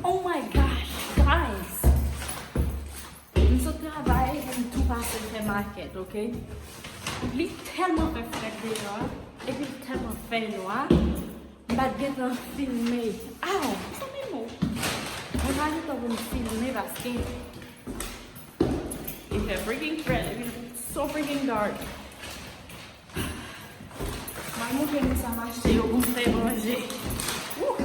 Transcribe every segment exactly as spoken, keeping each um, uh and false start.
Oh my gosh, guys! M sot travay, m tou pase fè makèt, ok? Li tèlman fè frèt deyò a, epi li tèlman fè nwa, m pa t gentan filme. Aw, sa menm ou. Mwen pa gentan pou m filme paske li fè freaking frèt, epi li so freaking dark. M al montre nou sa m achte yo pou m fè manje. Woo!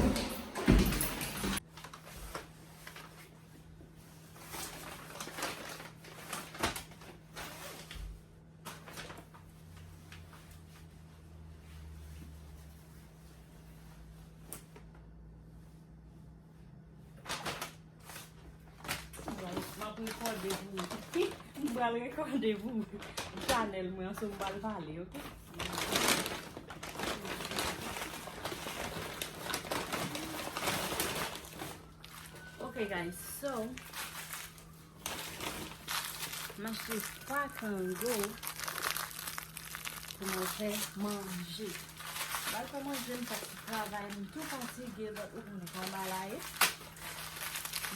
M ap rekòde pou ou. M pral rekòde pou ou. Chanèl mwen an, so m pral pale, ok? Ok, guys, so, m achte pwa kango pou mwen fè manje. M al fè manje, m sot travay, m tou fatige, but ou konnen kòman bagay la ye.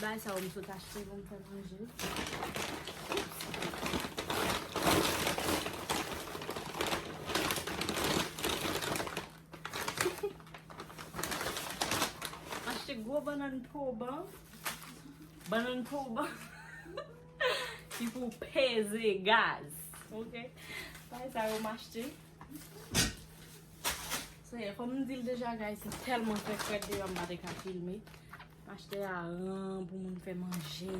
Bagay sa yo m sot achte pou m fè manje. M achte gwo bannann poban. Bannann poban. Ki pou peze gaz. Ok? Bagay sa yo m achte. Se, kòm m di l deja, guys, se tèlman fè frèt deyò, m pa te ka filme. M achte aran pou moun fè manje.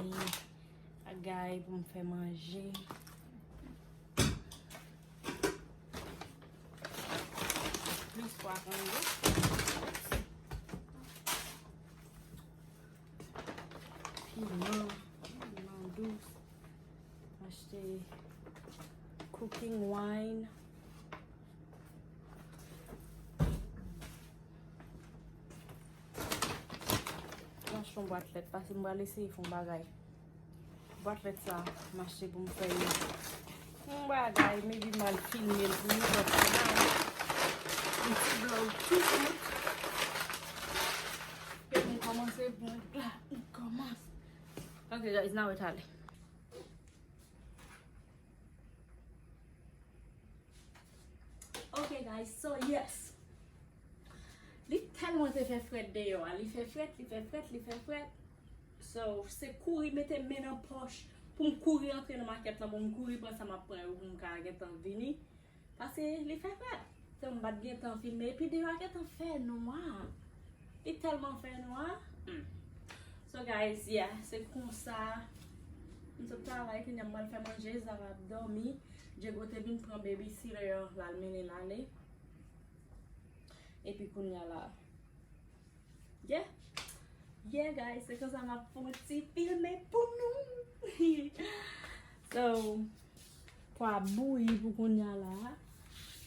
Bagay pou m fè manje. Plis pwa kango. Piman, piman dous. Achte cooking wine. M achte yon bwat lèt, paske m pral eseye fè yon bagay. Bwat lèt sa, m achte pou m fè yon, yon bagay, maybe m al filme l pou nou, but for now, yon ti vlog tou kout. Ke m kòmanse vlog la, m kòmanse. Ok, guys, n a wè talè. Ok, guys, so yes. Li tèlman te fè frèt deyò a. Li fè frèt, li fè frèt, li fè frèt. So, se kouri mete men nan pòch pou m kouri antre nan makèt lan, pou m kouri pran sa m ap pran yo, pou m ka gentan vini. Paske li fè frèt. So, m pa t gentan filme. Epi deyò a gentan fè nwa. Li tèlman fè nwa. Hmm. So, guys, yeah, se konsa. M sot travay, kounye a m pral fè manje, Zara ap dòmi. Diego te vin pran babysitter an, l al mennen l ale. Epi kounye a la, yeah. Yeah, guys, se konsa m ap fè yon ti filme pou nou. So, pwa bouyi pou kounye a la.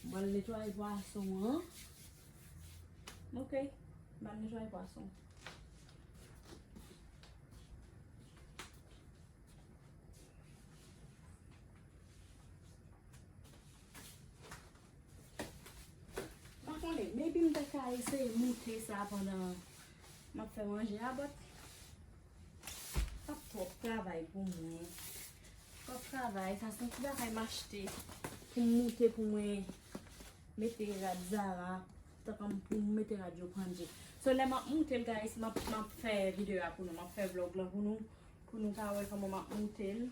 M pral netwaye pwason an. Ok, m pral netwaye pwason. M pa konnen, maybe m ta ka eseye moute sa pandan m ap fè manje a, but sa twòp travay pou mwen. Twòp travay, sa se yon ti bagay m achte pou m moute pou mwen mete rad Zara, tankou pou m mete rad yo pandye. So, lè m ap moute l, guys, m ap, m ap fè videyo a pou nou, m ap fè vlog lan pou nou. Pou nou ka wè kòman m ap moute l.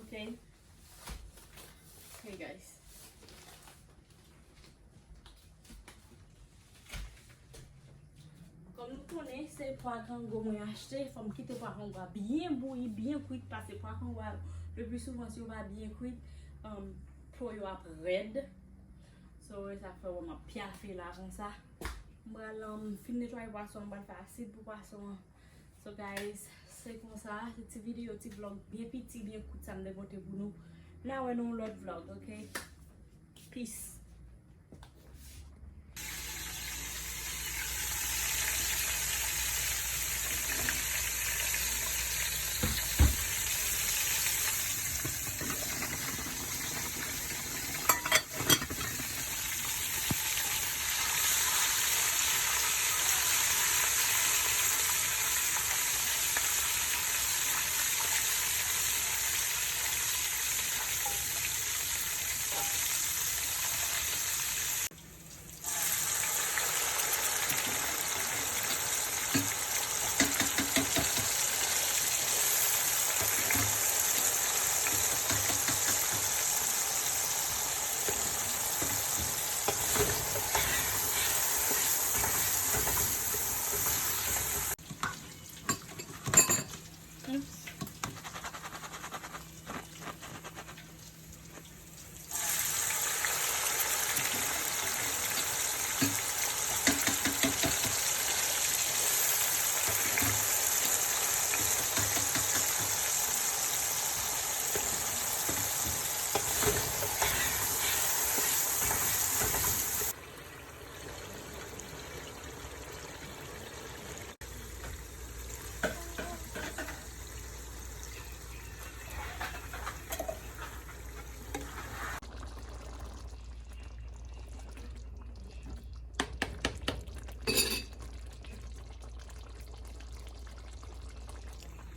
Ok. Ok, guys. Kòm nou konnen, se pwa kango mwen achte. Fò m kite pwa kango a byen bouyi, byen kwit, paske pwa kango a, le pli souvan, si yo pa byen kwit, um, po yo ap rèd. So, e sa k fè w wè m ap pyafe la konsa. M pral, um, fin netwaye pwason an, m pral fè asid pou pwason an. So guys, se konsa, se ti videyo, ti vlog byen piti, byen kout sa m te pote pou nou. N a wè nan yon lòt vlog, ok? Peace.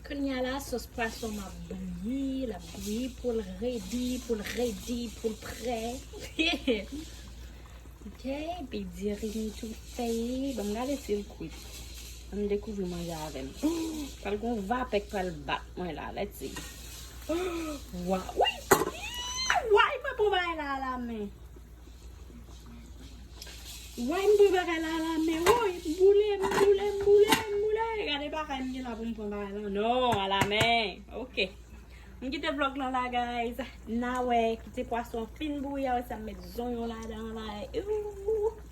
Kounye a la, sòs pwason m ap bouyi, l ap bouyi pou l redi, pou l redi, pou l prè. Ok, epi diri m tou fèye. Ban m gade si l kwit. Ann dekouvri manje avè m. Pral gon vapè k pral bat mwen la, let's see. Wa, wi! Way, mwen pran bagay la a la men. Way, m pran bagay la a la men. Woy, m boule, m boule, m boule, m boule. Gade bagay m gen la pou m pran bagay la. Non, a la men. Ok. M kite vlog lan la, guys. N a wè, kite pwason fin bouyi, apre sa m met zonyon ladan la. Ooh.